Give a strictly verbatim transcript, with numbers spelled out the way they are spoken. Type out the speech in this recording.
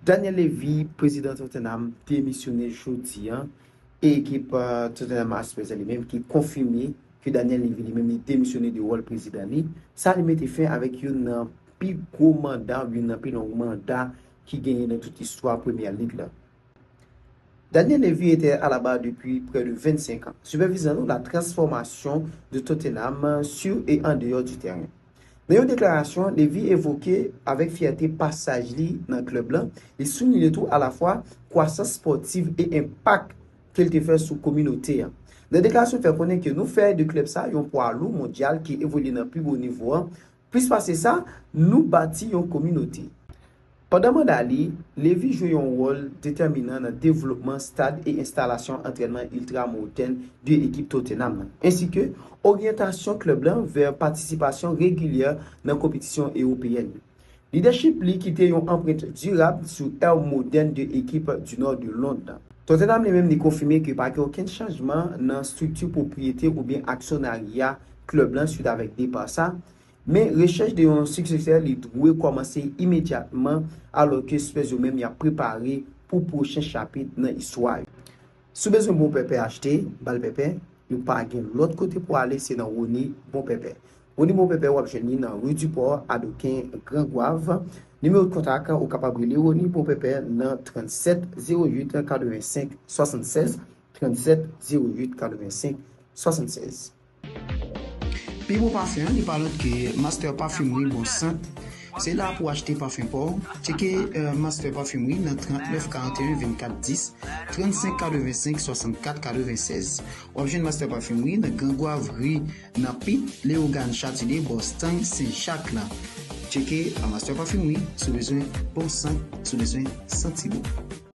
Daniel Levy, prezidan Tottenham, demisyone jodi a. E ekip Tottenham Hotspur li menm ki konfime ke Daniel Levy li menm li demisyone de wòl prezidan li. Sa li mete fen avèk youn nan pi gwo manda, youn nan pi long manda ki genyen nan tout istwa Premier League la. Daniel Levy était à la barre depuis près de vingt-cinq ans, supervisant la transformation de Tottenham sur et en dehors du terrain. Nan yon deklarasyon, Levy evoke avèk fyète pasaj li nan klèb la. Li souliye tou alafwa kwasans spòtiv e enpak ke l te fè sou kominote a. Nan deklarasyon fè konnen ke nou fè de klèb sa yon pwa lou mondyal ki evolye nan pi wo nivo a. Plis pase sa, nou bati yon kominote. Pandan manda li, Levy jwe yon wòl detèminan nan devlopman stad e enstalasyon antrènman iltra modèn de ekip Tottenham nan, ensi ke oryantasyon klèb lan vè patisipasyon regilyè nan konpetisyon ewopeyèn yo. Lidèchip li kite yon anprent dirab sou è modèn de ekip du nò de Lond nan. Tottenham li menm li konfime ke pa gen okenn chanjman nan estrikti pwopriyete oubyen aksyonarya klèb lan swit avèk depa sa, men rechèch de yon siksesè li dwe kòmanse imedyatman, alòske Spurs yo menm y ap prepare pou pwochen chapit nan istwa yo. Si w bezwen bon pèpè achte, ba l pèpè, yo pa gen lòt kote pou ale, se nan Rony Bon Pèpè. Rony Bon Pèpè w ap jwenn li nan Rue du Port, Adoken, Grand Goâve. Nimewo de kontak, ou kapab rele Rony Bon Pèpè nan tranntsèt zewo uit katrevensenk swasannsèz, tranntsèt zewo uit katrevensenk swasannsèz. Pi bon pafen an, li pa lòt ke Master Parfumerie Bon Sant. Se la pou w achte pafen pa w. Tcheke, euh, Master Parfumerie nan trannèf karanteyen vennkat dis, trannsenk katrevensenk swasannkat katrevensèz. W ap jwenn Master Parfumerie nan Gran Gwav, ri nan Pit, Leyogàn, Chatilyè, bò Stang Sen Jak la. Tcheke, euh, Master Parfumerie, si w bezwen bon sant, si w bezwen santi bon.